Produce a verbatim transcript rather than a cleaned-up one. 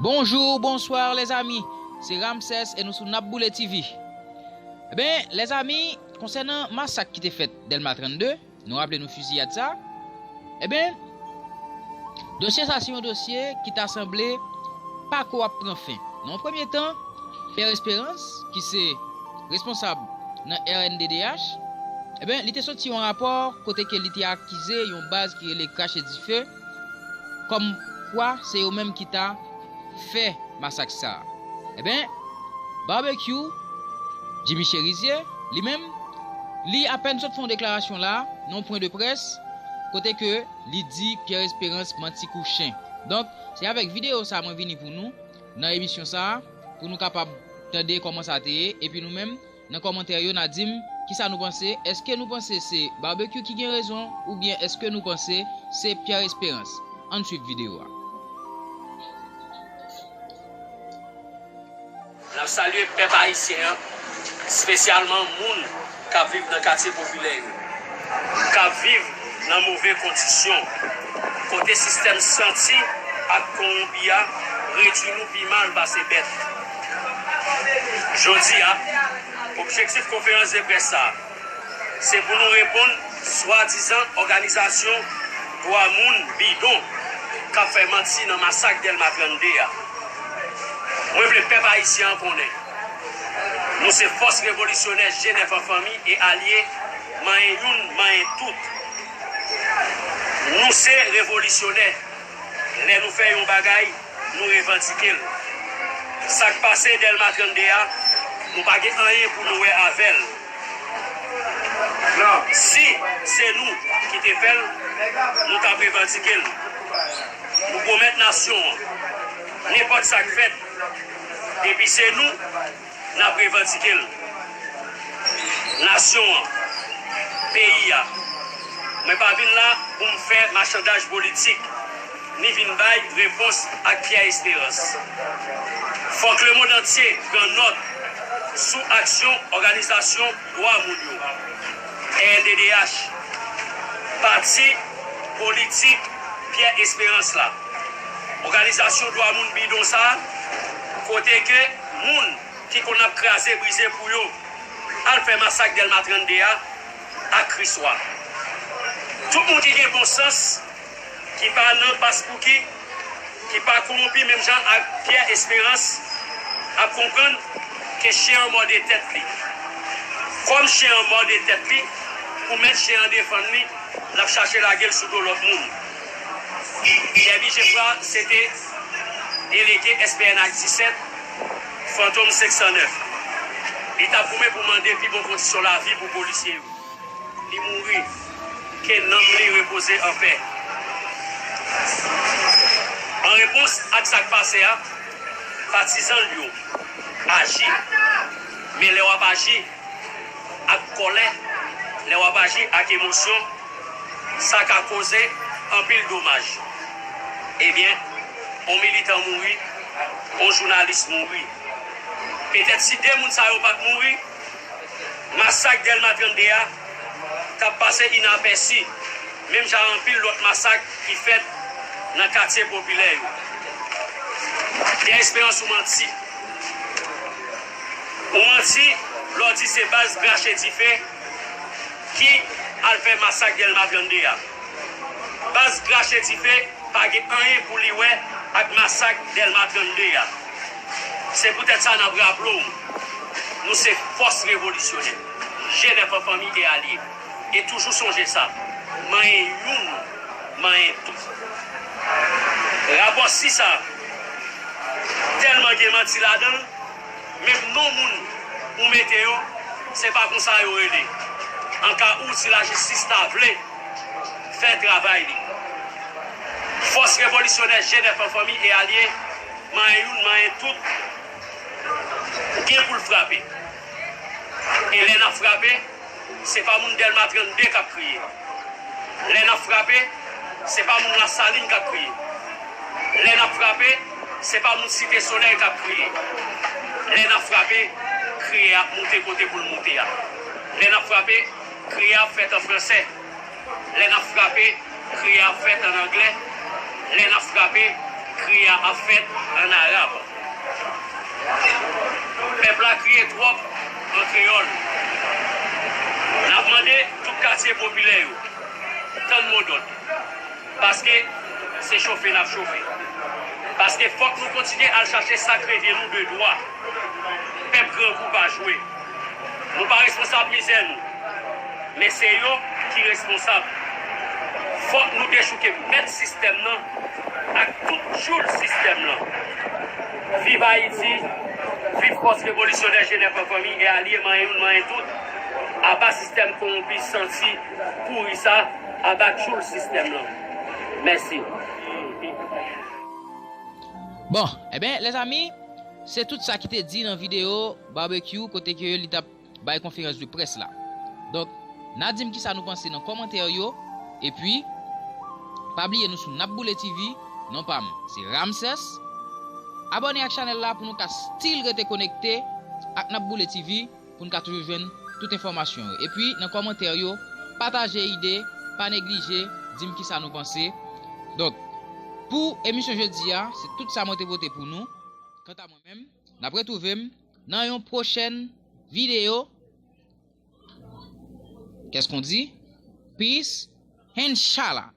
Bonjou, bonswa, lèzami. Se Ramsès e nou sou N ap Boule T V. Eben, lèzami, konsènan masak ki te fèt Dèlma trannde, nou raple nou fiziyad sa, eben, dosye sa se yon dosye ki ta sanble pa ko ap pran fen. Nan yon premye tan, Pierre Espérance, ki se responsab nan R N D D H, eben, li te soti yon rapò kote ke li te akize yon baz ki rele Krache Dife, kòmkwa se yo menm ki ta fè masak sa a. Eben, Barbecue, Jimmy Chérizier, li menm, li apèn sot fè yon deklarasyon la, nan yon pwen de près, kote ke li di Pierre Espérance manti kou chen. Donk, se avèk videyo sa a mwen vini pou nou, nan emisyon sa a, pou nou kapab tande kòman sa te ye, epi nou menm, nan kòmantè yo, n a di m kisa nou panse. Èske nou panse se Barbecue ki gen rezon, oubyen èske nou panse se Pierre Espérance? Ann swiv videyo a. N ap salye pèp ayisyen an, espesyalman moun k ap viv nan katye popilè yo, k ap viv nan move kondisyon, kote sistèm santi ak kowonpi a redwi nou pi mal pase bèt. Jodi a, objektif konferans de près sa a, se pou nou reponn swadizan òganizasyon dwa moun bidon k ap fè manti nan masak Dèlma trannde a. Mwen vle pèp ayisyen an konnen, nou se fòs revolisyonè G nèf an fanmi e alye, manyen youn, manyen tout. Nou se revolisyonè. Lè nou fè yon bagay, nou revandike l. Sa k pase Dèlma trannde a, nou pa gen anyen pou nou wè avè l. Si se nou ki te fè l, nou t ap revandike l. Nou pwomèt nasyon an, nenpòt sa k fèt, depi se nou, n ap revandike l. Nasyon an, peyi a, mwen pa vin la pou m fè machandaj politik, ni vin bay repons ak Pierre Espérance. Fòk lemonn antye pran nòt sou aksyon òganizasyon dwa moun yo, R N D D H, pati politik Pierre Espérance la. Òganizasyon dwa moun bidon sa a, kote ke moun ki konn ap kraze brize pou yo al fè masak Dèlma trannde a ak Kriswa. Tout moun ki gen bon sans, ki pa nan paspouki, ki pa kowonpi menm jan ak Pierre Espérance, ap konprann ke chen an mòde tèt li. Kòm chen an mòde tèt li, pou mèt chen an defann li, l ap chache lage l sou do lòt moun. Pierre Bijefra se te delege S P N H disèt, Fantom senk san nèf. Li t ap goumen pou mande pi bon kondisyon lavi pou polisye yo. Li mouri. Ke nanm li repoze anpè. An repons ak sa k pase a, patizan l yo aji. Men lè w ap aji ak kòlè, lè w ap aji ak emosyon, sa ka koze anpil domaj. Ebyen, on militan mouri, on jounalis mouri. Petèt si de moun sa yo pa t mouri, masak Dèlma trannde a t ap pase inapèsi, menm jan anpil lòt masak ki fèt nan katye popilè yo. Pierre Espérance, ou manti. Ou manti lè w di se baz Krache Dife ki al fè masak Dèlma trannde a. Baz Krache Dife pa gen anyen pou li wè ak masak Dèlma trannde a. Se poutèt sa n ap raple w, nou se fòs revolisyonè, G nèf an fanmi e alye. E toujou sonje sa, manyen youn, manyen tout. Rapò sis a tèlman gen manti ladan l, menm non moun ou mete yo, se pa konsa yo rele. An ka ou, si lajistis ta vle, fè travay li. Fòs revolisyonè G nèf an fanmi e alye, manyen youn, manyen tout, gen pou l frape. E lè n ap frape, se pa moun Dèlma trannde k ap kriye. Lè n ap frape, se pa moun Lasalin k ap kriye. Lè n ap frape, se pa moun Site Solèy k ap kriye. Lè n ap frape, kriye a ap moute kote pou l moute a. Lè n ap frape, kriye a ap fèt an fransè. Lè n ap frape, kriye a ap fèt an anglè. Lè n ap frape, Kri a ap fèt an arab. Pèp la kriye twòp an kreyòl. N ap mande tout katye popilè yo, tann modòd. Paske se chofe n ap chofe. Paske fòk nou kontinye al chache sa k rete nou de dwa. Pèp grangou pa jwe. Nou pa responsab mizè nou. Men se yo ki responsab. Fòk nou dechouke mèt sistèm nan ak tout tchoul sistèm nan. Viv Ayiti, viv fòs revolisyonè Jenèf an fanmi e alye manyen youn manyen tout. Aba sistèm kowonpi santi pouri sa, aba tchoul sistèm nan. Mèsi. Bon, enben, lèzanmi, se tout sa ki te di nan videyo Barbecue kote ke li t ap bay konferans de près la. Donk, n a di m kisa nou panse nan kòmantè yo, epi pa bliye nou sou N ap Boule T V, non pa m se Ramses. Abòne ak chanèl la pou nou ka still rete konekte ak N ap Boule T V pou n ka toujou jwenn tout enfòmasyon yo. Epi nan kòmantè yo, pataje ide, pa neglije, di m kisa nou panse. Donk, pou emisyon jodi a, se tout sa mwen te pote pou nou. Kanta mwen menm, n ap retwouve m nan yon pwochèn videyo. Qu'est-ce qu'on dit? Peace, Inshallah.